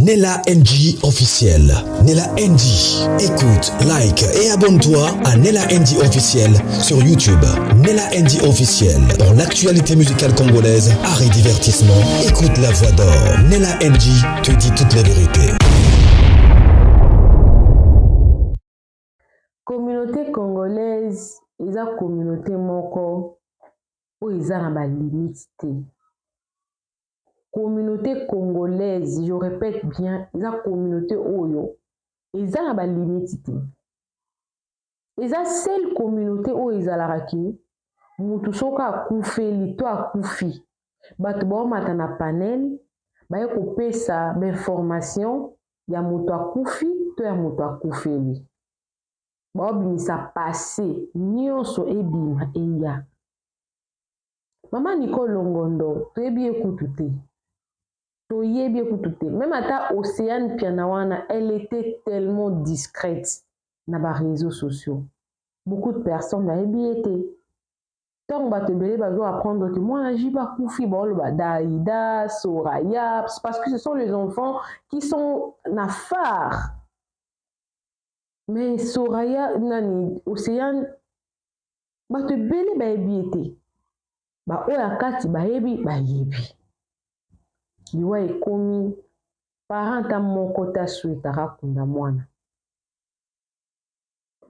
Nella NG officiel. Nella NG. Écoute, like et abonne-toi à Nella NG officiel sur YouTube. Nella NG officiel. Pour l'actualité musicale congolaise, art et divertissement, écoute la voix d'or. Nella NG te dit toute la vérité. Communauté congolaise eza communauté moko oyo eza na ba limite te. Communauté congolaise, je répète bien, eza communauté oyo eza na ba limite te. Eza seule communauté oyo ezalaka ke mutu soki akufeli to akufi, bato baomata na panel baye kopesa ba information ya moto akufi to ya moto akufeli. Baobimisa passé nyonso ebima eya. Mama Nicole Longondo, toyebi ye kutu te. Toyebi ye kutu te. Même ata Océane Piana wana, elle était tellement discrète na ba réseaux sociaux. Beaucoup de personnes bayebi ye te. Ntango bato ebele bazo apprendre que mwana JB akufi, baoloba Daïda, Soraya, parce que ce sont les enfants qui sont na phare. Mais Soraya, nani, Océane, bato ebele bayebi ye te. Baoyo ya kati bayebi, bayebi. Liwa ekomi, parent ata moko te asouhaitaka kunda mwana.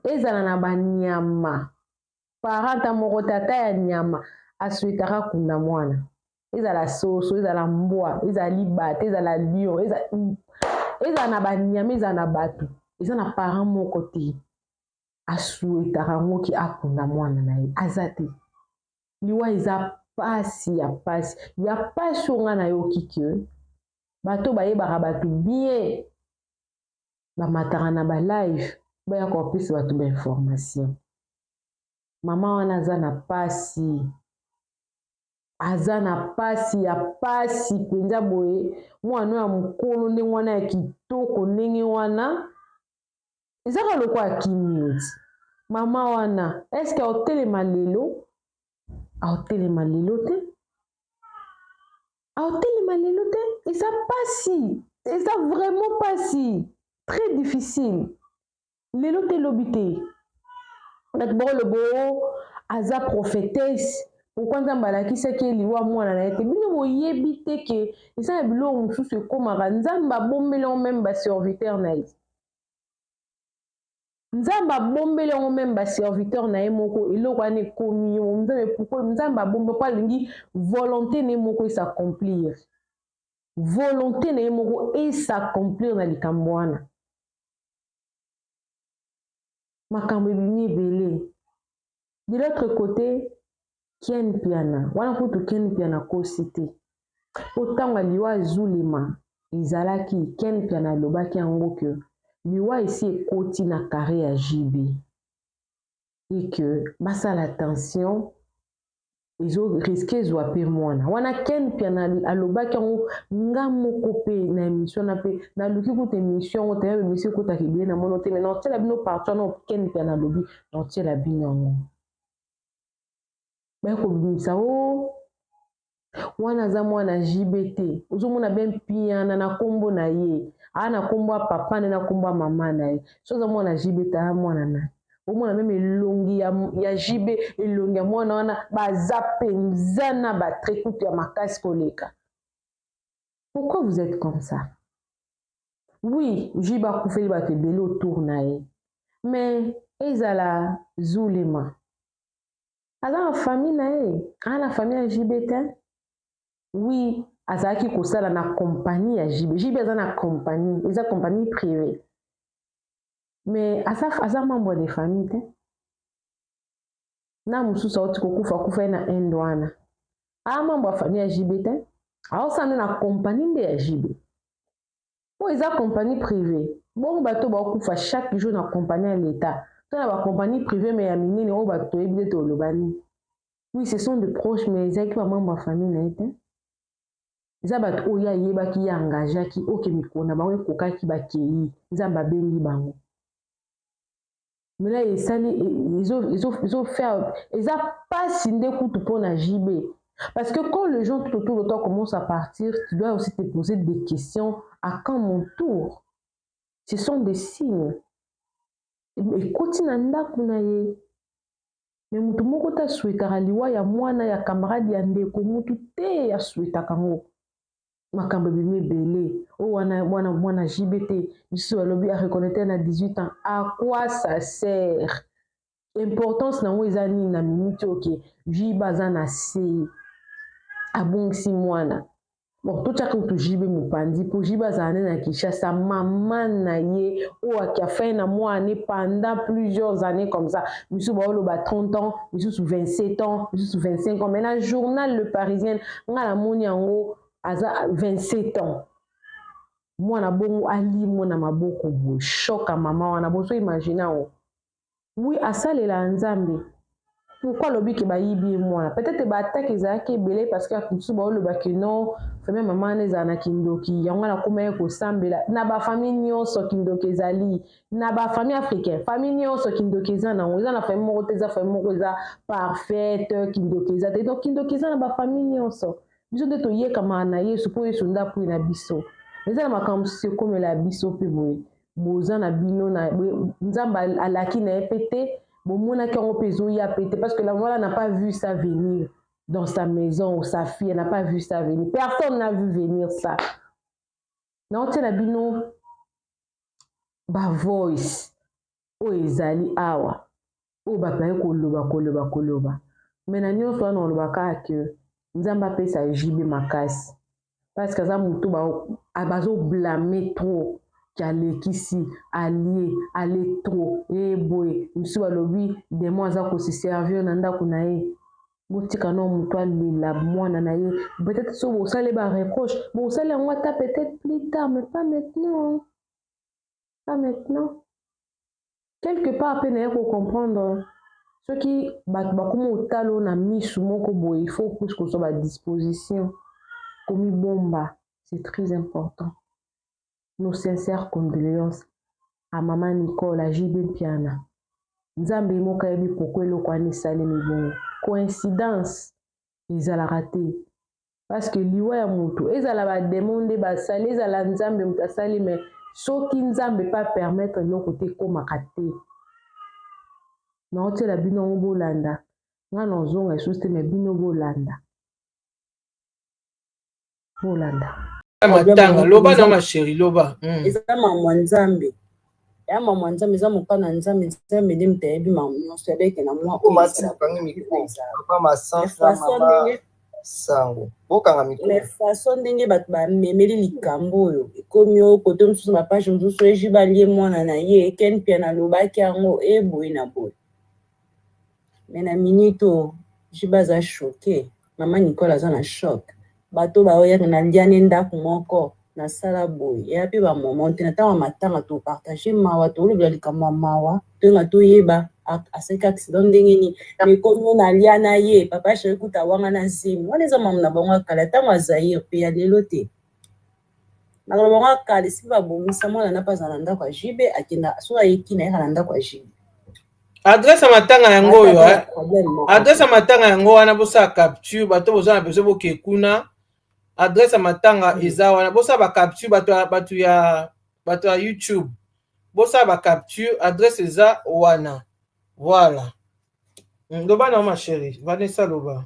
Ezala na banyama, parent ata moko te, ata ya nyama, asouhaitaka kunda mwana. Ezala soso, ezala mbwa, ezala libata, ezala lion, ezala na banyama, ezala na bato. Eza na parent moko te asouhaitaka yango ki akunda mwana na ye. Aza te. Liwa eza pasi ya pasi ya pasi. Oyo nga nayoki ke bato bayebaka bato bien bamataka na balive, baya kopesa bato bainformation. Mama wana aza na pasi, aza na pasi ya pasi mpenza boye. Mwana ya mokolo ndenge wana ya kitoko ndenge wana, ezaka lokola akimi oti. Mama wana, eske aotelema lelo? Aotelema lelo te, aotelema lelo te. Eza pasi, eza vraiment pasi, très difficile. Lelo te, lobi te, bato bakoloba o aza prophétesse. Pourquoi Nzambe alakisaki ye liwa mwana na ye te? Bino boyebi te ke eza na biloko mosusu ekomaka, Nzambe abombeli yango même baserviteur na ye. Nzambe abombeli yango même baserviteur na ye moko. Eloko wana ekomi yo Nzambe, pourquoi Nzambe abombe? Po alingi volonté na ye moko es'accomplir, volonté na ye moko es'accomplir na likambo wana. Makambo ebimi ebele. De l'autre côté, Ken Piana wana kutu, Ken Piana kosi te, po ntango liwa azulema ezalaki, Ken Piana alobaki yango ke liwa esi ekoti na carré ya JB et que basala attention, ezorisquer ezwa mpe mwana wana. Ken Piana alobaki yango. Nga moko mpe na émission na mpe naluki kuta émission yango te. Émission ekutaka ebele na mono te, mais naotiela bino partie wana. Ken Piana alobi, naotiela bino yango. Baya kobimisa o wana aza mwana JB te. Ozomona be Mpiana na nkombo na ye, aa na nkombo ya papa nde na nkombo ya mama na ye. So aza mwana JB te, aya mwana na ye. Omona même elongi ya JB, elongi ya mwana wana, baza mpenza na batraits kutu ya makasi koleka. Pourquoi vous êtes comme ça? Oui, JB akufeli bato ebele autour na ye, mais ezala Zulema aza na famille na ye, aza na famille ya JB te. Oui, azalaki kosala na compagnie ya JB. JB aza na compagnie, eza compagnie privée, mais aza membre de famille te. Na mosusu auti kokufa, kufa ye na Inde wana, aa membre ya famille ya JB te. Aosala nde na compagnie nde ya JB oyo eza compagnie privée. Bongo bato baokufa chaque jour na compagnie ya l'État to na bacompagnie privée, mais ya minene oyo bato toyebi te, toloba nini? Oui, ce sont de proches, mais ezalaki bamembre ya famille na ye te. Eza bato oyo ayebaki, ye engageaki oke mikolo na bango ekokaki, bakei, Nzambe abengi bango. Mais là esali ezofaire, eza mpasi nde kutu mpona JB. Parce que quand les gens tout autour de toi commencent à partir, tu dois aussi te poser des questions. À quand mon tour? Ce sont des signes. Ekoti na ndako na ye, mais motu moko te asouhaitaka liwa ya mwana ya camarade, ya ndeko. Mutu te asouhaitaka yango. Makambo ebimi ebele oyo wana. Mwana, mwana JB te. Misusu balobi areconnaître na 18 ans. À quoi ça sert? Importance nango eza nini na minute oke JB aza na se abongisi mwana? Bon, totiaka kutu JB mopanzi, mpo JB azala nde na Kinshasa. Mama na ye oyo akiafai na mwana pendant plusieurs années comme ça, misusu baoloba 30 ans, misusu 27 ans, misusu 25 ans, mais na journal Le Parisien nga namoni yango aza 27 ans. Mwana bongo alimwa na maboko boye, choc ya mama wana, bozo imagine yango. Oui, asalela Nzambe. Pourquoi alobi ke bayibi ye mwana? Peut-être baattaque ezalaki ebele, parce que mosusu baolobaki non, famille mama wana ezala na kindoki, yango wana akóma ye kosambela. Na bafamille nyonso kindoki ezali. Na bafamille africaine, famille nyonso kindoki eza nango. Eza na famille moko te, eza famille moko eza parfaite, kindoki eza te. Donc kindoki eza na bafamille nyonso. Biso nde toyekamaka na Yesu, mpo Yesu nde apui na biso. Eza na makambo mosusu ekomela biso mpe boye. Boza na bino na Nzambe alaki na ye mpe te, bomonaki yango mpe ezoya mpe te, parce que la maman n'a pas vu ça venir dans sa maison, ou sa fille, elle n'a pas vu ça venir. Personne n'a vu venir ça. Naotiela bino bavoice oyo ezali awa, oyo bato baye koloba, koloba, koloba. Mais na nyonso wana, oloba kaka ke Nzambe apesa JB makasi, parce que aza motu bazoblâmer trop ke alekisi, alie ale trop eboye. Mosusu balobi démon aza kose servir na ndako na ye. Botika no moto alela mwana na ye. Peut-être so bosali bareproche, bosali yango ata peut-être plus tard, mais pas maintenant, pas maintenant. Quelque part mpe naye kocomprendre, soki bato bakóma otala na misu moko boye, il faut plus kozwa badisposition, komibomba, c'est très important. Nos sincères condoléances à mama Nicole, à JB Mpiana. Nzambe moko ayebi pourquoi eloko wana esalemi bongo. Coïncidence ezalaka te, parce que liwa ya motu, ezala badémon nde basali, ezala Nzambe moto asali, mais soki Nzambe pa permettre eloko te, ekomaka te. Naotiela bino yango, bolanda. Nga na ozonga lisusu te, mais bino bolanda, bolanda. Matanga, loba na ma chérie, loba. Eza mamwa Nzambe, ya mamwa Nzambe, eza moka na Nzambe. Nzambe nde moto ayebi makambo nyonso, yabeke na mwa. Sango, bokanga micro. Mais façon ndenge bato bamemeli likambo oyo, ekomi oyo kote mosusu, bapage mosusu eji balie mwana na ye. Ken Pia nalobaki yango eboye na boye, mais na minute oyo JB aza choqué, mama Nicole aza na choc. Bato baoyaka na liane ndako moko, nasala boye, eya mpe bamoment te. Na ntango ya matanga topartage mawa, tolobela likambo ya mawa, toyenga toyeba asalaki accident ndenge nini. Mais komi nalia na ye, papa chéri kuta wanga na zemi wana, eza mamu na bango ya kala, ntango ya Zaire mpe ya lelo te. Makambo bango ya kala esili, babongisa mwana na mpe aza na ndako ya JB, akenda soki ayeki na yeka na ndako ya JB. Adresse ya matanga yango oyo, adresse ya matanga yango wana. Bosala capture, bato boza na besoin boke kuna, adresse ya matanga eza wana. Bosala bacapture, bato ya YouTube, bosala bacapture, adresse eza wana. Voilà. Loba na ma chérie Vanessa, loba.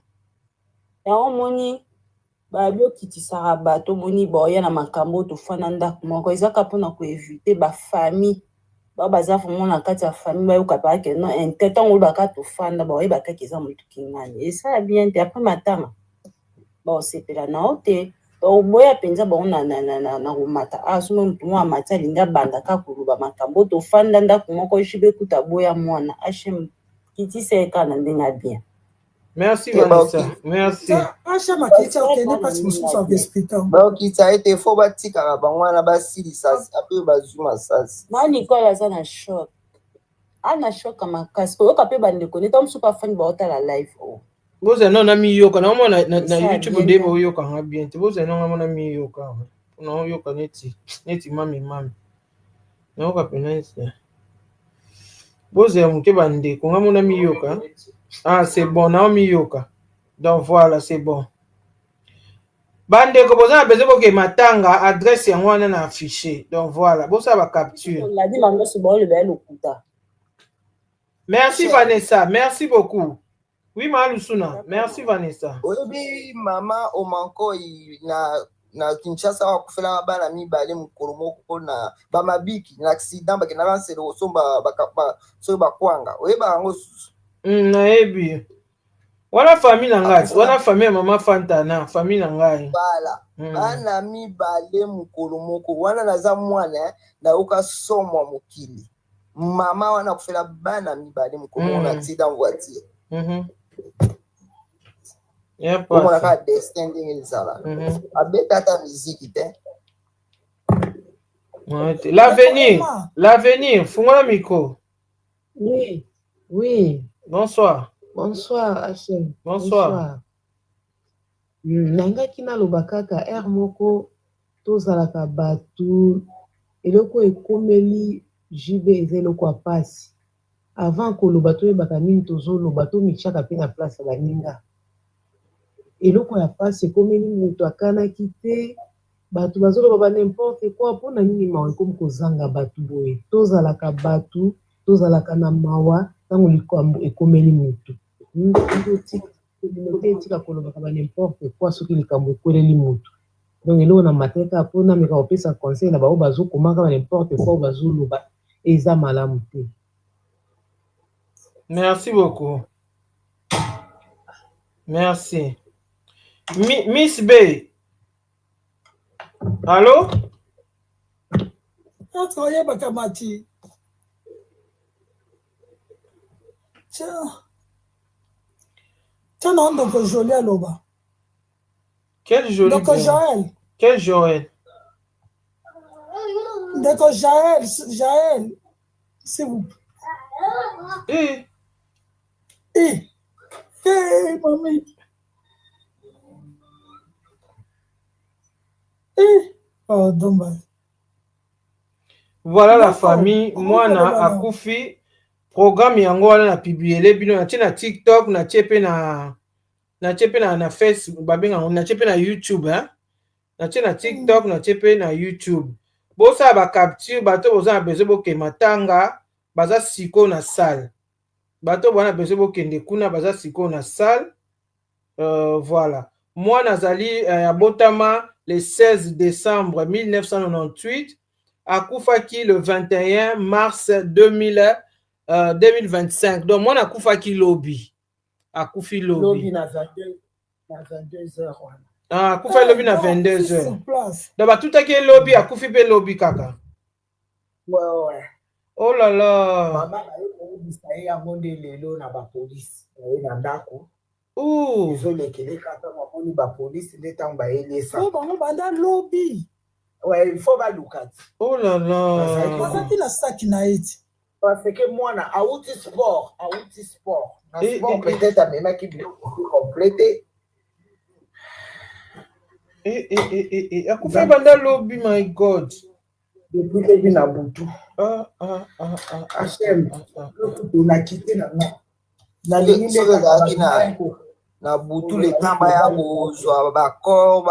Yango omoni, babi okitisaka bato, omoni baoya na makambo oyo. Tofanda ndako moko, ezaka mpona koéviter bafamille bao baza vraiment na kati ya famille, bayoka pake non inte. Ntango olobaka tofanda, baoyeba kaka eza motu kingani, esala bien te. Après matanga, baosepela na yo te, oboya mpenza bango na komata. Ah, soki motu moko amati, alingi abanda kaka koloba makambo, tofanda ndako moko, JB kuta boya mwana hm, kitisa ye kaka na ndenge ya bien. Merci Vanessa, merci. Hm akiti, akende mpasi mosusu akoexpliquer. Bakokita ete fo batikaka bango wana basilisa, ape bazwi masasi. Ma Nicole aza na choc, ana choc ya makasi. Koyoka mpe bandeko nde ntango mosusu bafani baotala live oyo. Bozala nano na miyoka, naomona na YouTube nde boyokanga bien te. Bozala nano mona miyoka, naoyoka neti neti mami mami, nayoka mpena neti. Bozela moke, bandeko, nga mona miyoka. Ah, c'est bon, nao miyoka. Donc voilà, c'est bon. Bandeko boza na besoin boke matanga, adresse yango wana na affiché. Donc voilà, bosala ba capture. Ladi bango nyonso baoloba ya lokuta. Merci Vanessa, merci beaucoup. Oui, ma Lusuna, merci Vanessa. Oyebi mama Omankoi na Kinshasa akufelaka bana mibale mokolo moko na bamabiki na accident, bakendaka nsele kosomba soki bakwanga, oyebaka yango susu? Nayebi wana famille na ngai, wana famille ya mama Fanta na famille na ngai. Voilà. Bana mibale mokolo moko wana, naza mwana, nayoka somo ya mokili. Mama wana akufela bana mibale mokolo moko na accident voiture. Omona kaka destin ndenge ezala, abeta ata miziki te. L'avenir, l'avenir, fungola micro. Oui. Bonsoir. Bonsoir, HM. Bonsoir. Bonsoir. Nangaki naloba kaka aire moko, tozalaka bato, eloko ekomeli JB eza eloko ya pasi. Avant koloba, toyebaka nini tozoloba, tomitiaka mpe na place ya baninga. Eloko ya pasi ekomeli moto akanaki te, bato bazoloba ba n'importe quoi. Mpona nini mawa ekomi kozanga bato boye? Tozalaka bato, tozalaka na mawa ntango likambo ekomeli motu. Communauté etika kolobaka ba n'importe quoi soki likambo ekweleli motu. Donc eloko na matin kaka mpo nameka kopesa conseil na bango bazokomaka ba n'importe quoi, bazoloba eza malamu te. Merci beaucoup, merci. Miss B, allo? Oyebaka mati tia tia na ndeko Joli aloba. Quel Joli? Ndeko Joël. Quel Joël? Ndeko Jaël, Jaël, s'il vous plaît. Eh. Eh. Eh, mami. Eh. Pardon, bah. Voilà la famille, mwana akufi, programme yango wana na publier bino, natie na TikTok, natie mpe na natie mpe na Facebook, babenga natie mpe na YouTube, hein? Natie na TikTok, natie mpe na YouTube. Bosala bacapture, bato boza na besoin bokende matanga baza sikoyo na salle. Bato boza na besoin bokende kuna baza sikoyo na salle. Voilà. Mwana azali abotama le 16 décembre 1998, akufaki le 21 mars 2000, 2025. Donc mwana akufaki lobi, akufi lobi. Lobi na 22, na 22 heures wana. Ah, akufa lobi na 22 heures. Donc batutaki ye lobi, akufi mpe lobi kaka. Ouais. Oh là là. Mama baye koyebisa ye yango nde lelo na bapolisi baye na ndako. Ezolekeleka ntango amoni bapolisi nde ntango bayelesa. Po bango banda lobi. Ouais, il faut baluka ti. Oh là là. Bazalaki na saki na ye ti. Parce que mwana awuti sport, awuti sport na sport, peut-être amemaki biloko complété. Akufa banda lobi, my God. Depuis lobi na butu. Ah, ah, ah, ah. HM, lokutu te na nga, nalingi. Soki ezalaki na butu, le temps baya kozwa bacorps,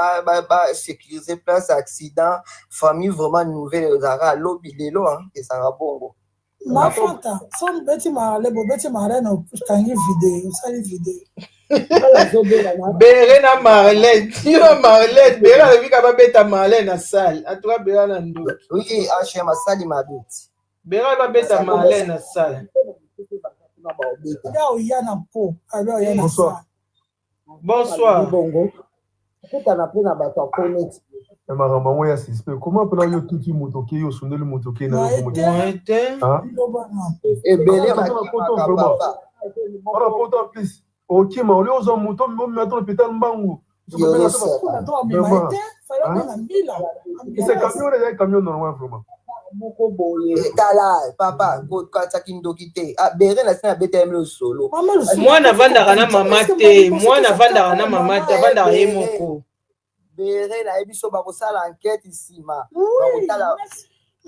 basécuriser place accident, famille vraiment nouvelle ezalaka lobi, lelo ezalaka bongo. Mafanta so beti marale, bobeti marale, okangi video, osali video. Bere na Marlene, tino Marlene, Bere alobi ka babeta Marlene na salle. En tout cas Bere na ndoki. Oui, HM asali mabe ti. Bere babeta Marlene na salle. Ya oya na po abi oya na Bonsoir. Bonsoir. Bongo okutana mpe na bato ya koneti. Ya makambo yango ya suspect, comment mpena yo tuti moto okei, osundeli moto okei na yo? Moyen te. Ebele. Bakimaka papa. Wana poto en plus okima olie ozwa moto omemi ata hôpital mbangu. C'est camion, ezali camion normal vraiment. Moko boye. Tala papa, kokataki ndoki te. Ah, bere na sina abeta ye solo. Mwana avandaka na mama te, mwana avandaka na mama te, avandaka ye moko. Bere nayebi so bakosala enquête nsima, bakotala.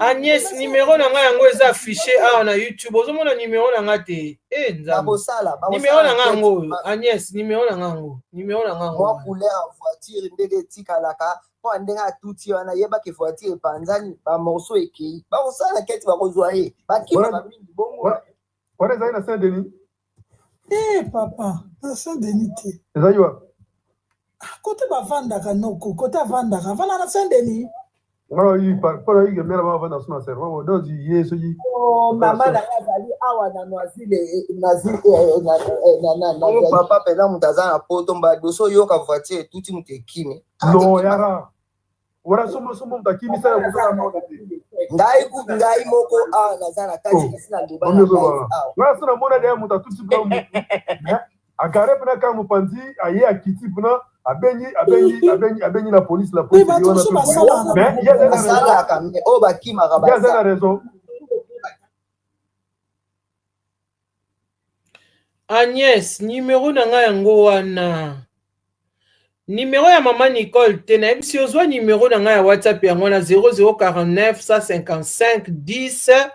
Agnès, numéro na ngai yango eza affiché awa na YouTube. Ozomona numéro na ngai te. Eh Nzambe. Bakosala, bakosala Numéro na ngai enquête. yango oyo. Agnès, numéro na ngai yango. Numéro na ngai yango. Mwa couleur ya voiture ndenge etikalaka mpo ndenge atuti wana yebaki voiture epanzani bamorceau ekei, bakosala enquête, bakozwa ye, bakimaka mingi bongo. Wana ezali na Saint Denis? Eh papa, na Saint Denis te. Ezali wapi? Kote bavandaka noko, kote avandaka, avanda na Saint Denis. Nga nayebi mpo nayebi ke mère bavanda so na cerveau donc ye soki Oh, mama na nga azali awa na Noisy, Noisy. Bongo papa mpenza, moto aza na poto, mbadoso oyoka voiture etuti moto ekimi. Non, yara wana somosomo moto akimisa ya kosala mona te. Ngai ngai moko awa naza na kati esi na loba na live awa. Nga so namona deya moto atuti mpena motu agare mpena kaka mopanzi, aye akiti mpena abengi abengi abengi abengi la police, la police bato eye wana mosusu mpe basalaka na mais ye aza na raison. Basalaka me oyo bakimaka Ye aza na baza raison. Agnès, numéro na ngai yango wana. Numéro ya mama Nicole te, nayebisi ozwa numéro na ngai ya WhatsApp yango wana 0049 155 10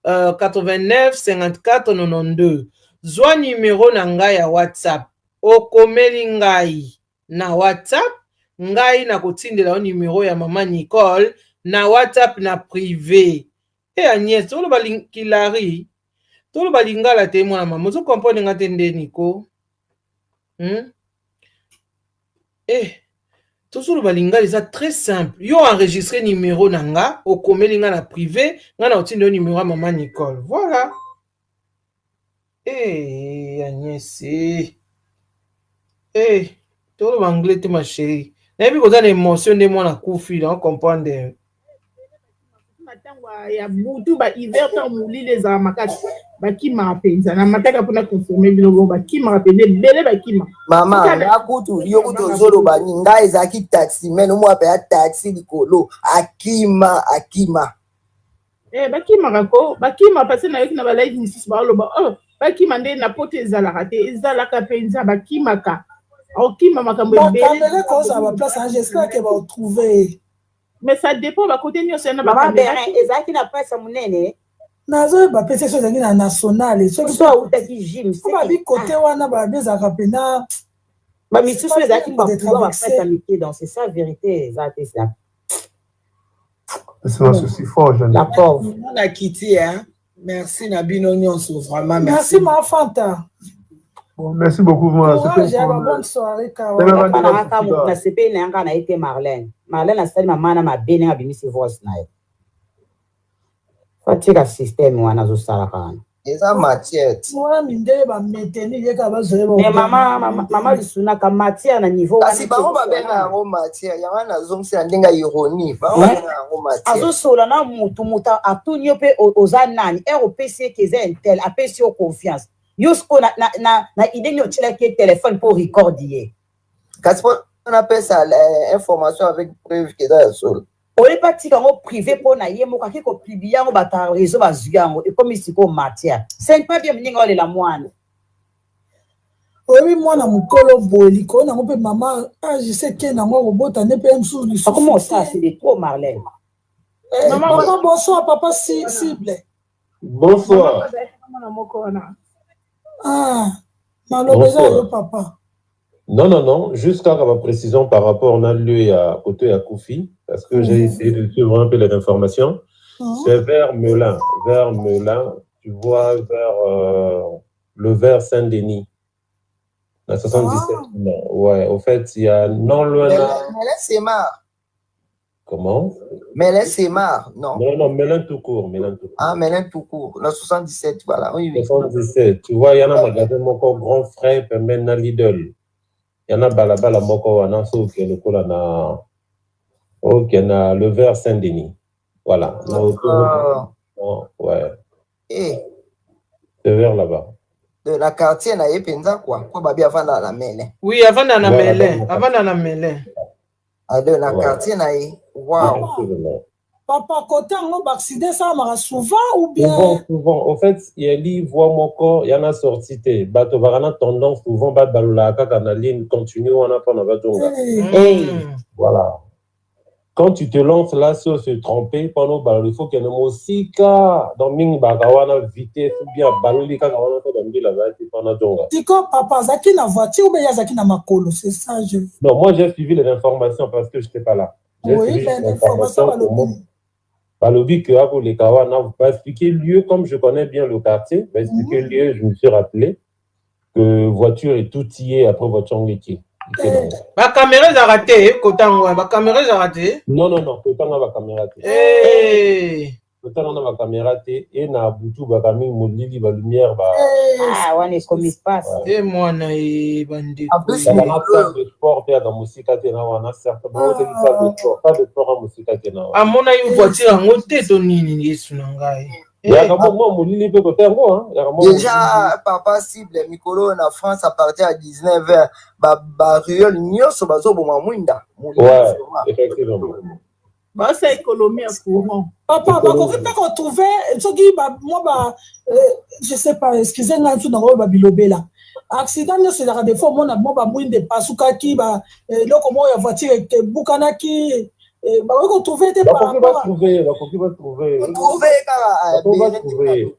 89 54 92. Zwa numéro na ngai ya WhatsApp. Okomeli ngai na WhatsApp, ngai nakotindela yo numéro ya mama Nicole na WhatsApp na privé. E Agnès, toloba kilari, toloba lingala te mwana mama, ozo comprendre nga te nde Nico. Eh, tozoloba lingala, eza très simple. Yo enregistre numéro na nga, okomeli nga na privé, nga na otindi yo numéro ya mama Nicole. Voilà. Eh, Agnès, eh. Eh, toloba anglais te ma chérie. Nayebi koza na émotion nde mwana akufi, na comprendre. Na ntango ya butu, ba hiver, ntango molili ezala makasi, bakimaka mpenza na mataka mpona confirme bino bongo, bakimaka mpenza ebele, bakima. Mama, nga kutu, yo kutu ozoloba nini? Ngai ezalaki taxi men omwa mpe ya taxi likolo akima akima. Eh, bakimaka ko bakima parce nayoki na balive misusu baoloba oh, bakima nde na poto ezalaka te, ezalaka mpenza, bakimaka, okima makambo ebele. Bakamera kozala baplace wana, j'espère ke baotrouve ye. Mais ça dépend bakote nyonso ya na Mama bakamera. Berin, ezalaki na place ya monene. Nazoyeba mpe te so ezalaki na nationale, soki so awutaki gym. Po babi kote wana babi ezalaka mpena. Bamisusu ezalaki bacouloir, baplace ya mike, donc c'est ça vérité eza te ça. C'est un souci fort, jeune. La pauvre. Na kiti, hein. Merci na bino nyonso, vraiment merci. Merci. Ma Fanta. Bon, merci beaucoup. Moi, courage c'était ya pour, ba bonne soirée kawa. Nasepeli na yanga na ye te. Marlene, Marlene asali mama na mabe ndenge abimisi voice na ye. Fatika système wana azosalaka wana. Eza matière. Wana mindele bameteni ye kaka bazoyeba. Mais mama, mama, mama lisunaka matière na niveau wana. Kasi bango babenga yango matière, yango wana nazongisela ndenge ya ironie, bango babenga yango matière. Azosola na mutu, mutu atuni yo mpe oza nani, ere opesi eke eza intel, apesi yo confiance. Yo sikoyo na idée nini otielaki ye telefone mpo record ye? Kasi mpo napesa information avec preuve ke eza ya solo. Oyebi atika yango privé mpo na ye moko ake kopublie yango, bato ya réseau bazwi yango, ekomi sikoyo matière. Ce n'est pas bien, ndenge olela mwana. Oyebi mwana mokolo boye likolo nango mpe mama agise ke nango akobota nde mpe mosusu lisusu. Akoma osala, c'est de trop, Marlène. Eh, papa, bonsoir papa si, cible. Bonsoir. Mwana moko wana. Ah, maloba eza yo papa. Non, non, non, juste kaka ma précision par rapport à lieu à côté à Koufi, parce que j'ai essayé de suivre un peu les informations. C'est vers Melun, tu vois, vers le vers Saint-Denis, la 77. Non, ouais, au fait, il y a non loin là. Melun Semar. Comment? Melun Semar, non? Non, non, Melun tout court, Melun tout court. Ah, Melun tout court, la 77, voilà, oui. 77, tu vois, il y en a un magasin moko grand frère, puis maintenant Lidl. Il y en a balabala moko wana so okende lokola na okende na le vers Saint-Denis. Voilà. Na Ah. Non, ouais. Eh, C'est vers là-bas. De la quartier na ye mpenza quoi, po babi avanda na Melun. Oui, avanda na Voilà, Melun, donc, avanda na Melun. Ah, de la Ouais. quartier na ye, wow. Effectivement. Papa, kote yango baaccident esalamaka souvent ou bien? Souvent, souvent. Au fait, il y a li voie moko, il y en a sorti te. Bato bakana tendance souvent ba balola kaka na ligne continue wana pona batonga. Eh, Hey. Voilà. Quand tu te lances là sur se tromper pendant balo, il faut qu'il y ait mosika dans mingi baka wana vitesse ou bien baloli kaka wana to bambila ba ti pendant donga. Tiko papa azalaki na voiture ou bien ye azalaki na makolo, c'est ça je. Non, moi j'ai suivi les informations parce que j'étais pas là. J'ai Oui, suivi mais les l'information informations balobi. comment balobi que akoleka wana va expliquer lieu comme je connais bien le quartier, va expliquer lieu, je me suis rappelé que voiture est tout y après voiture ngeki. Bakamera ezalaka te kotango wana, bakamera ezalaka te. Non non non, kotanga ba caméra te. Eh. Kotanga na ba caméra te e na butu baka mingi molili ba lumière ba Ah, wana ekomi pasi. E mwana e bandeko. Ezala na salle de sport mpe yaka mosika te na wana, certes bozeli salle de sport, salle de sport ya mosika te na wana. Amonaki voiture yango te to nini? Yesu na ngai. Yaka mwa molili mpe kote yango hein, yaka mwa Déjà papa cible, mikolo na France à partir ya 19 h baruelle nyonso bazoboma mwinda molili. Ouais, effectivement. Baosa économie ya courant. Papa, bakoki mpe kotrouve soki mwa ba je sais pas, excuse ngai ntu nango oyo babilobela, accident nyonso ezalaka des fois omona mwa bamwinda epasukaki, eloko moko ya voiture ebukanaki, bakoki kotrouve te par Bakoki rapport à batrouve, bakoki batrouve. Trouve kaka. Bakoki batrouve.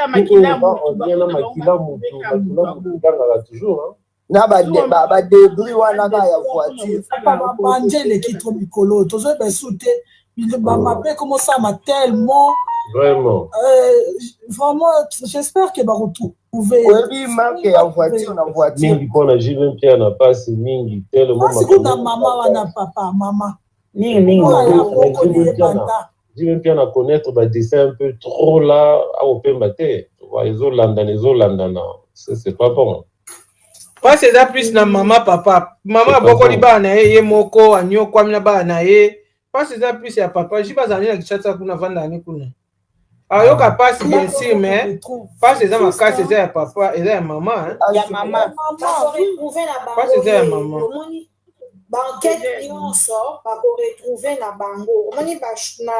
Makila. Na makila mutu, makila mutu gangaka toujours hein. Na badébris wana kaka ya voiture. Babanje eleki to mikolo tozoyeba esu te, bamabe komosalama tellement. Vraiment. Vraiment, j'espère que bakotrouve. Oyebi marque ya voiture na voiture. Mingi mpona JB Mpiana na pasi mingi tellement. Mpasi kuna mama wana, papa, mama. Mingi mingi. Oyo akokoli ebanda. JB Mpiana connaître badessin un peu trop là akopemba te, ezolandana ezolandana, c'est pas bon. Mpasi eza plus na mama, papa, mama abokoli bana na ye ye moko, anyokwami na bana na ye. Mpasi eza plus ya papa JB, azali na Kinshasa kuna, avandaka ni kuna, ayoka mpasi bien sûr, mais mpasi eza makasi, eza ya papa, eza ya mama hein. Ya mama. Bakoretrouve na bango. Mpasi eza ya mama. Omoni baenquête nyonso bakoretrouve na bango, omoni na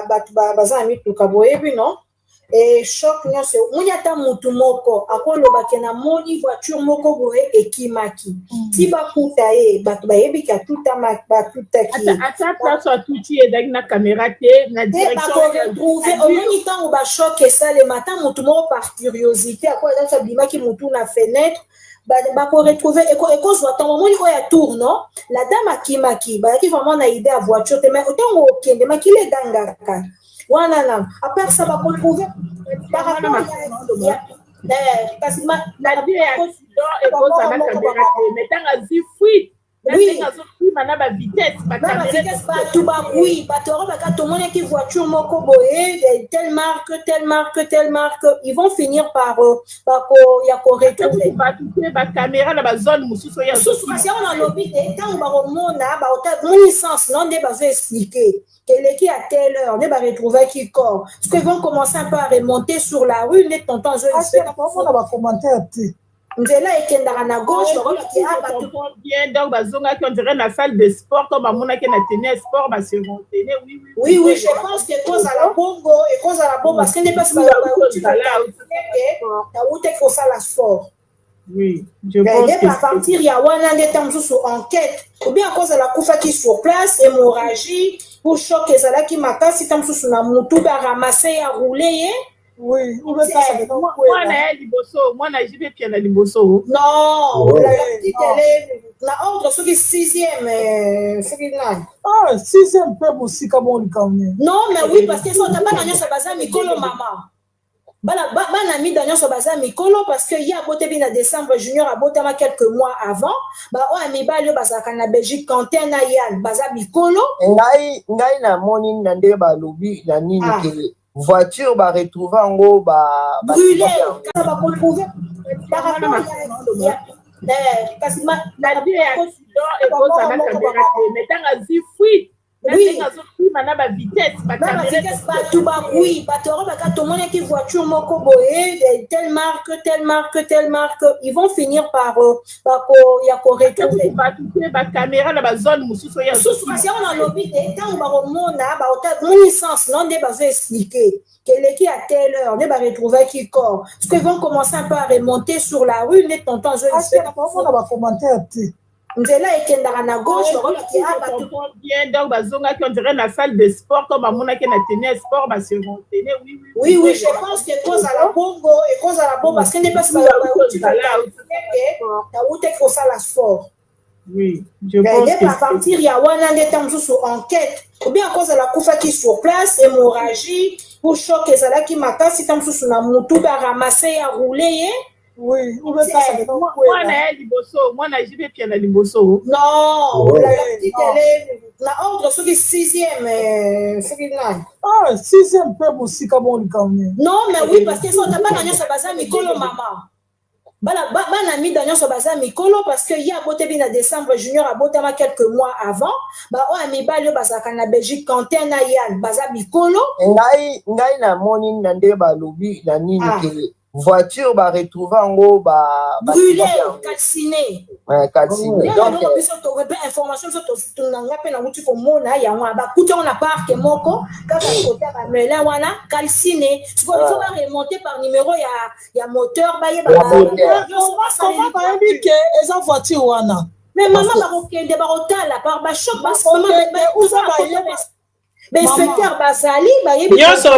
bato baza na mituka, boyebi no e choc nyonso, omoni ata motu moko akolobake namoni voiture moko boye ekimaki ti bakuta ye, bato bayebiki atutama batutaki ye. Ata place atuti ezalaki na caméra te na te. Direction. Bakoretrouve, omoni ntango bachoc esalema, ata motu moko par curiosité akoya eza abimaki motu na fenêtre, bakoretrouve, ekozwa ntango. Omoni oyo ya tour non, la dame akimaki, bazalaki vraiment na idée ya voiture te, mais ntango okende makili egangaka wana na à part ça bakoretrouve par rapport ya kasi na vie ya accident ekozala na caméra te, mais ntango azwi fuite na ndenge azokima na bavitesse. Na bavitesse, bato bakwi, bato yango baka tomonaki voiture moko boye, telle marque, telle marque, telle marque, ils vont finir par bako ya koretrouve. Bato te, bacaméra na bazone mosusu oyo. Susu kasi yango nalobi te, ntango bakomona moni sens non nde bazo expliquer keleki à telle heure nde baretrouvaki corps, parce qu'ils vont commencer un peu à remonter sur la rue nde tonton azo omona bacommentaire te. Nzela ekendaka na gauche, bakolaki ah bato. Bien, donc bazongaki on dirait na salle de sport, comme bamonaki na tenue ya sport basurmontene, oui. Oui, je pense que ekozala bongo, ekozala bongo parce que nde mpasi bauti kosala sport. Oui, je pense nde que à partir ya wana nde ntango mosusu enquête ou bien akozala akufaki sur place, hémorragie ou choc ezalaki makasi, ntango mosusu na mutu baramase ya roule ye. Oui. Mwana ya liboso, mwana JB Mpiana liboso. Non. Ouais. La petite, elle est na ordre soki sixième, soki nani. Ah, sixième mpe mosika bongo likambo nini? Non mais oui, parce que sota bana nyonso baza mikolo, mama, bana bana mida nyonso baza mikolo, parce que ye abotami na décembre, junior abotama quelques mois avant. Baoyo ya mibali oyo bazalaka na Belgique, Quentin na Yann, baza mikolo. Ngai namoni na ndenge balobi na nini Ah. ke voiture baretrouve yango ba Brûlé kaka bakoretrouve par rapport ya kasi na vie ya accident ekozala na caméra te, mais ntango azwi fuite na ndenge azokima na bavitesse. Na bavitesse, bato bakwi, bato yango baka tomonaki voiture moko boye, telle marque, telle marque, telle marque, ils vont finir par bako ya koretrouve. Bato te, bacaméra na bazone mosusu oyo. Susu kasi yango nalobi te, ntango bakomona moni sens non nde bazo expliquer keleki à telle heure nde baretrouvaki corps, parce qu'ils vont commencer un peu à remonter sur la rue nde tonton azo omona bacommentaire te. Nzela ekendaka na gauche, bakolaki ah bato bien. Donc bazongaki, on dirait, na salle de sport, comme bamonaki na tenue ya sport, basurmontene. Oui. Oui, je pense que ekozala bongo, ekozala bongo, parce que nde mpasi bauti bawutaki kosala sport. Oui, je pense nde que à partir ya wana nde ntango mosusu enquête, ou bien akozala akufaki sur place, hémorragie ou choc ezalaki makasi ntango mosusu na mutu, baramasse ya roule ye. Oui, ou bien ça, ça mwana ya liboso, mwana JB pia na liboso. Non. Ouais. La petite, elle est na ordre soki sixième, soki nani. Ah, sixième mpe mosika bongo likambo nini? Non, mais oui, parce que sota bana nyonso baza mikolo, mama. Bana mida nyonso baza mikolo, parce que ye abotami na décembre, Junior abotama quelques mois avant. Baoyo ya mibali oyo bazalaka na Belgique, Quentin na Yan, baza mikolo. Ngai namoni na ndenge balobi na nini Ah. ke voiture baretrouve yango brûlé, batikaki yango. calciné. Ouais, calciné. Yango Donc eloko biso mpe information biso tona, nga mpe nauti komona yango wana, bakuti yango na parc moko kaka côté ya bamelin wana, calciné. Sikoyo il faut baremonter par numéro ya moteur, bayeba. Ya moteur. Nyonso basaleli. Comment bayebi ke eza voiture wana? Mais mama, bakokende bakotala par bachoc. Bakokende, uza bayeba. Bainspecteur bazali, bayebi. Nyonso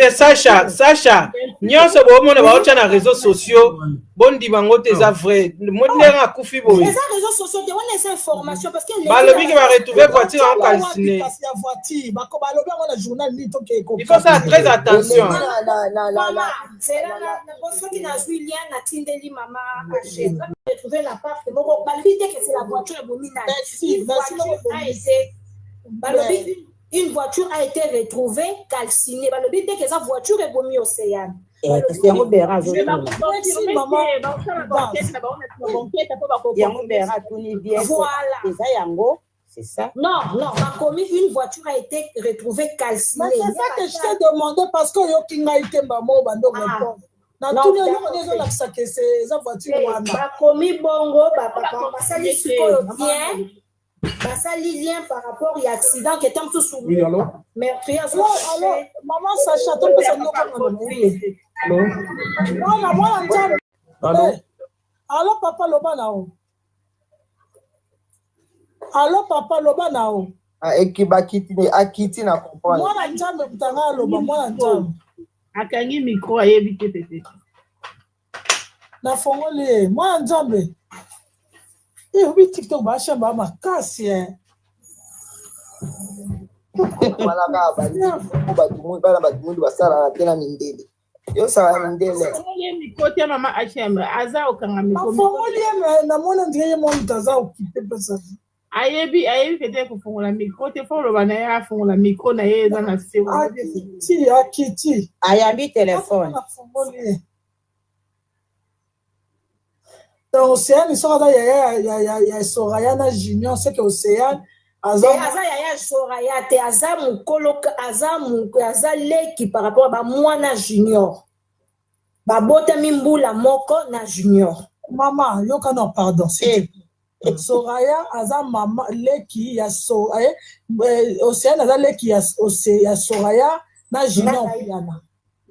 Sacha, Sacha, nyonso bomona baotya na réseaux sociaux, bondima yango te, eza vrai. Mo ndenge akufi boye, eza réseaux sociaux te wana, eza information, parce que balobi ke baretrouve voiture yango calciné. Kasi ya voiture balobi yango na journal nini toke? Il faut faire très attention. Na, na, na, na, mama, nzela soki nazwi lien, natindeli mama H. Retrouve na parc moko, balobi te que c'est la voiture ebomi nani. Merci, Une merci. voiture a été, balobi une voiture a été retrouvée calcinée, balobi te que eza voiture ebomi Océane. Kasi yango Bera azotuna. Merci, maman. Yango Bera atuni bien. Voilà. Eza yango, c'est ça. Non, non, bakomi une voiture a été retrouvée calcinée. Mais c'est ça que je t'ai demandé, parce que oyoki ngai te, mbamo bando Ah. répondre. Non, Natuni eloko d'accord. nde ezolakisa ke eza voiture wana. Bakomi bongo, basali sikoyo bien, basali lien par rapport ya accident ke ntango mosusu Oui, allô? meurtrier. Alors, alors, maman Sacha, topesa nyoko na Oui. Allô? mwana, mwana Nzambe. Allô? Eh, alo papa, loba na o. Alo papa, loba na o. Ah, bakiti akiti na comprendre. Mwana Nzambe, mutanga aloba, mwana Nzambe. Akangi micro, ayebi te peut-être. Nafongoli ye, mwana Nzambe. Eh, obi TikTok bashamba makasi e. Wana kaka bana bato mwindu basalaka te na mindele, yosala na mindele. Afongoli ye micro te, mama HM aza okanga micro. Nafongoli ye, me namoni ondire ye mwa moto aza okipe mpesa. Ayebi peut-être kofongola micro te, fo oloba na ye afongola micro na ye, eza na se. Akiti, akiti. Ayambi telefone. Nafongoli ye. Donc Océane soki aza yaya ya Soraya na Junior, c'est que Océane aza Te, aza yaya Soraya te, aza mokolo, aza leki par rapport a bamwana Junior, babotami mbula moko na Junior. Mama, yoka, non, pardon, s'il te plaît. Soraya aza mama leki ya so, Océane aza leki ya Soraya na Junior Na Daïda. Piana.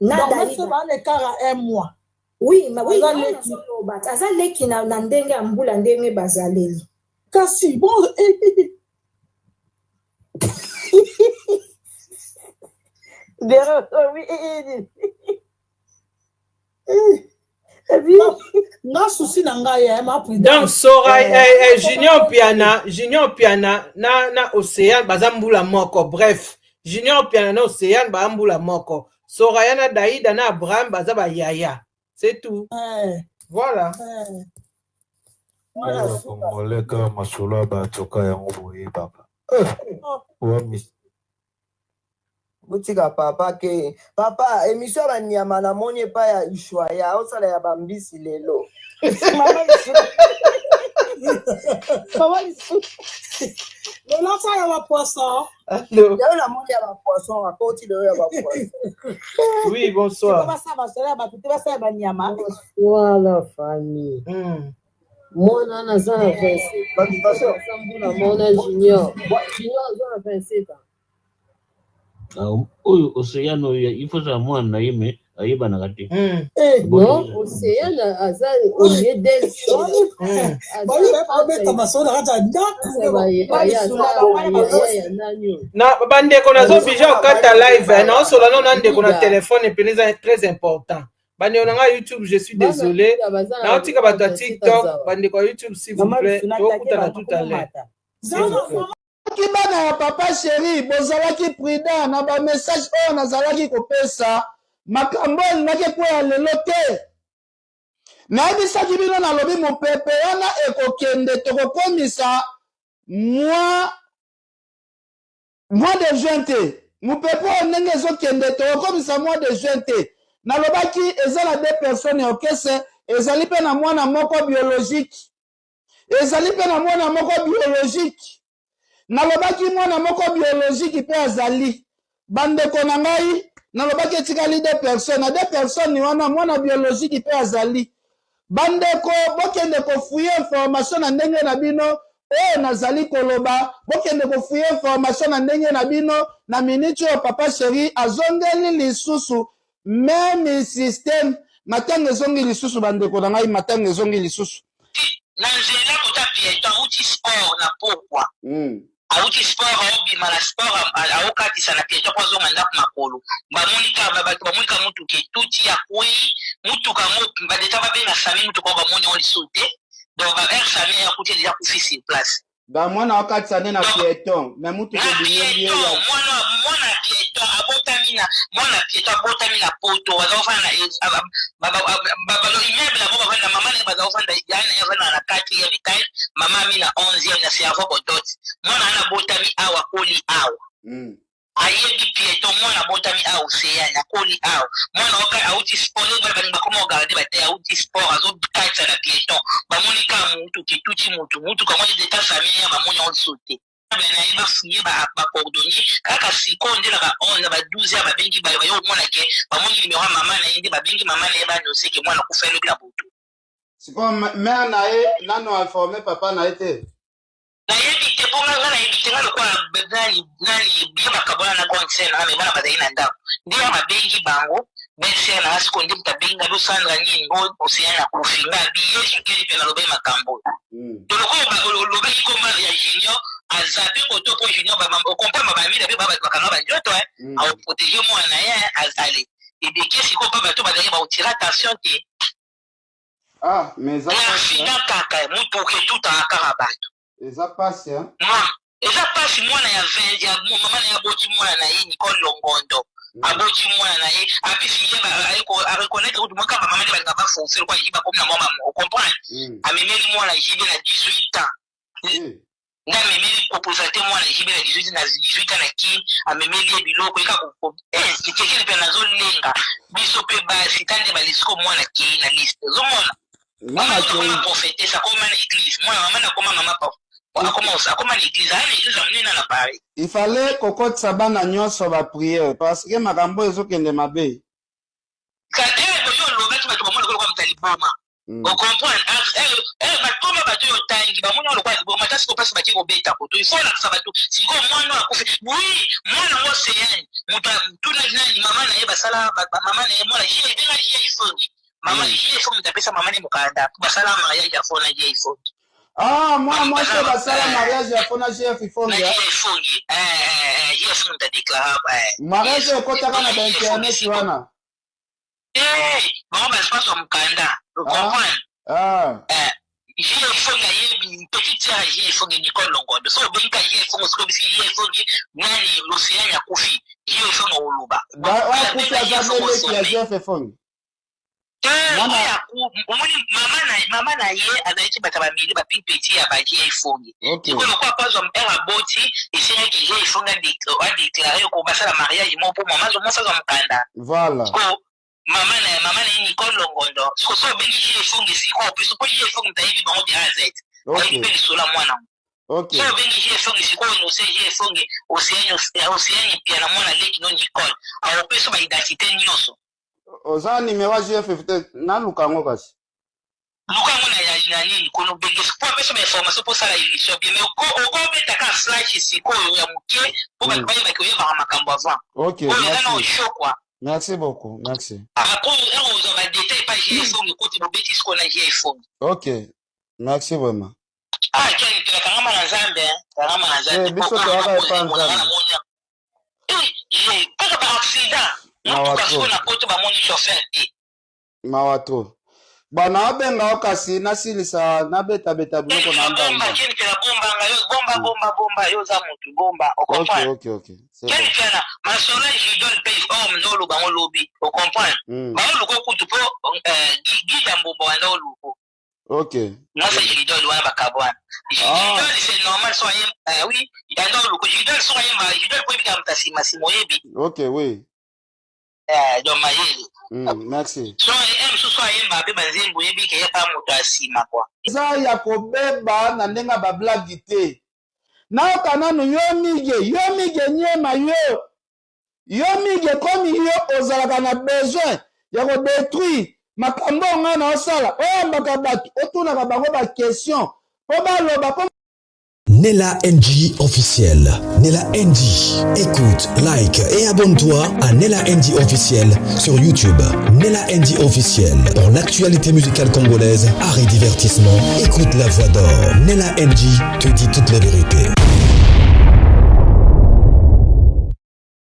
Na Donc Daïda. même so baa l'écart ya un mois. Oui, ma oui. Aza Yango leki. nazoloba, aza leki na ndenge ya mbula, ndenge bazaleli. Kasi bon Bera, oui, eh, eh, Nga susi na ngai ya ma Donc Sora, Junior Piana, Junior Piana na Océane baza mbula moko. Bref, Junior Piana na Océane baza mbula moko. Soraya na Daïda na Abraham baza bayaya, c'est tout. Voilà. Congolais kaka masolo ya bato ka yango boyebaka. Wa Botika papa ke papa émission ya banyama, namoni epai ya Ishwaya osala ya bambisi lelo. Mama lisusu lelo asala bapoisson. Lelo namoni ya bapoisson, akoti lelo ya bapoisson. Oui, bonsoir. Basala basala ya bato te, basala ya banyama. Bonsoir la famille. Mwana wana aza na 27 aza mbula mona Junior. Junior aza na 27 ans. Ah, oyo Océane oyo, il faut azala mwana na ye, mais Ayebanaka te. Non, Océane aza au milieu d'elle. Babeta masolo na kati ya ndako. Na bandeko, nazo oblige okata live, naosola no na ndeko na telefone epene, eza très important. Bandeko na ngai YouTube, je suis désolé, naotika bato ya TikTok. Bandeko ya YouTube, s'il vous plaît, tokutana tout à l'heure, s'il vous plaît. Soki bana ya papa chéri bozalaki prudent na bamessage oyo nazalaki kopesa, makambo oyo elingaki ekweya lelo te. Nayebisaki bino, nalobi mopepe wana ekokende, tokokomisa mois de juin te. Mopepe oyo ndenge ezokende, tokokomisa mois de juin te. Nalobaki eza na deux personnes ya orchestre, ezali mpe na mwana moko biologique, ezali mpe na mwana moko biologique. Nalobaki mwana moko biologique mpe azali. Bandeko na ngai, nalobaki etikali deux personnes. Na deux personnes wana, mwana biologique mpe azali. Bandeko, bokende kofouiller information na ndenge na bino. Oyo nazali koloba, bokende kofouiller information na ndenge na bino. Na miniti oyo, papa chéri azongeli lisusu même système, matanga ezongi lisusu. Bandeko na ngai, matanga ezongi lisusu. Na nzela kota piéton, auti sport na pokwa. Auti sport, aobima na sport, aokatisa na piéton mpo azonga ndako makolo. Bamonika bato, bamonika mutuka etuti, akwei mutuka yango. Badeta babenga SAMU, mutuka oyo bamoni yango lisusu te. Donc ba air SAMU akuti déjà kufi sur place. Ba mwana akatisa nde na piéton, mais mutuka ebimeli ye. Mwana, mwana piéton abotami na, mwana piéton abotami na poto, baza kofanda na immeuble yango, bavanda mama na ye, baza kofanda ya na ye, avanda na quatrième étage, mama ami na 11e na cerveau bodot. Mwana wana abotami awa, akoli awa, ayebi piéton. Mwana abotami awa, Océane, akoli awa. Mwana oka auti sport, bana balingi bakoma ogarde bate. Auti sport, azokatisa na piéton, bamoni kaka mutuka etuti mutu. Mutuka yango deta famille ya bamoni yango lisusu te. Na ye bafouiller bacoordonnées kaka sikoyo nde na ba 11, na ba 12 ya babengi bayo, bayo komona ke bamoni numéro ya mama na ye, nde babengi mama na ye, baannonce ke mwana akufa elobi na butu. Sikoyo mare na ye nano informe papa na ye te? Nayebi te, mpo nga nayebi te. Nga lokola nani nani ye bakabwana na grande sœur nanga, mais bana bazali na ndako, nde ya babengi bango belle sœur nanga. Sikoyo nde moto abengi nga, bosandra nini ngo, Océane akufi. Nga abi ye sukeli mpe nalobai makambo oyo to lokola olobaki komba ya Junior, aza mpe koto mpo Junior okomprendre, bamida mpe bato bakanga banjoto, aoprotéger mwana na ye, azali ebeke. Sikoyo mpa bato bazali baotira attention te. Ah, mais eza accident kaka, motuka etutaka kaka bato. Eza pasi. Eza pasi. Mwana ya 20 ya mama na ye aboti mwana na ye Nicole Longondo, aboti mwana na ye, apesi ye, areconnaître kutu mwa kaka mama nde balinga baforce lokwa ye, bakomi na mwa mama, ocomprendre. Amemeli mwana JB na 18 ans, nde amemeli kopresente mwana JB na 18, na 18 ans na Kini, amemeli ye biloko ye kaka kekele. Mpe nazolenga biso mpe basi ta nde balisiko mwana kei na liste, ozomona mama akoma prophétesse, akoma na église. Mwana mama nakoma mama, akoma na église, aya na église ya monene na Paris. Il fallait kokotisa bana nyonso baprière, parce que makambo oyo ezokende mabe. Boyo olobaki, bato bamona lokola moto ya liboma, ocomprendre. Bakoma bato oyo otangi, bamoni oyo lokola liboma. Ata sikoyo mpasi bake kobeta koto, il faut olakisa bato sikoyo mwana oyo akufi. Oui, mwana yango Océane, moto tuna nani mama na ye, basala mama na ye mwana ye, ebenga ye ifongi mama ye ifongi, moto apesa mama ne mokanda, basala mariage ya fo na ye ifongi. Ah, mwana mwasi oyo basala mariage ya fo na JF Ifongi. Na JF Ifongi, JF moto adéclara. Mariage oyo ekotaka na bainternet wana? Bango bazwa mokanda, ocomprendre. JF Ifongi ayebi petite sœur ya JF Ifongi, Nicole Longondo. So obengi JF Ifongi, soki obisi JF Ifongi nani, Océane akufi, JF Ifongi oloba. Akufi aza beleki ya JF Ifongi? Omoni, mama na ye azalaki bato ya bamili bapipeti ya baje Ifongi. Sikoyo lokola po azwa ere aboti, esengaki je Ifongi adéclare ko basala mariage moko mpo mama mwasi azwa mokanda. Voilà. Mama na ye Nicole Longondo, siko so obengi je Ifongi sikoyo mpe mpo je Ifongi moto ayebi bango de A à Z, ayebi mpe lisolo ya mwana. So obengi je Ifongi sikoyo, nose je Ifongi Océane pia na mwana leki no Nicole, aopesa baidentité nyonso. Oza numéro ya JF te? Naluka yango kasi. Luka yango na nini kono obengisi mpo apesa bainformation mpo osala émission bien. Mais okobetaka flash sikoyo ya moke mpo bato bayebaki oyebaka makambo avant. Oyo eza na osho kua. Merci beaucoup, merci. Après heure ozwa ba détail pa J Ifonge koti bobeti sikoyo na J Ifonge. Ok, merci vraiment. Ah Ken Mpela kangama na Nzambe hein. Kangama na Nzambe. Eh, biso toyaka epa Nzambe. Eh, eh, kaka ba accident. Mawa Motuka trop. sikoyo na poto bamoni chauffeur te. Mawa trop. Bon, naobenga yo kasi nasilisa nabetabeta biloko na Bomba ndambo. Ken Mpela bomba nga yo bomba bomba bomba yo oza mutu bomba o Ok, comprendre. ok, ok. C'est Ken bon. Mpiana masolo ya Jidol mpe oyo nde oloba ngo lobi o comprendre. Baoluka kutu mpo eh, Gida Mbomba wanda oluko. Ok. Mwasi ya Jidol wana bakabwana. Ah. Jidol c'est normal so ayemba eh, oui yanda oluko Jidol so ayemba Jidol po ebika moto nsima nsima oyebi Ok, oui. eh, donc mayele. Merci. So eh, mosusu ayemba mpe banzembo oyebi ke ye pa moto ya nsima quoi. Eza ya kobeba na ndenge ya bablagi te. Nayoka nanu yo Migue, yo Migue niema yo. Yo Migue comme yo ozalaka na besoin ya ko detruire makambo oyo ngai naosala, oyambaka bato, otunaka bango ba question po baloba po Nella NG officiel. Nella NG. Écoute, like et abonne-toi à Nella NG officiel sur YouTube. Nella NG officiel. Pour l'actualité musicale congolaise, art et divertissement, écoute la voix d'or. Nella NG te dit toute la vérité.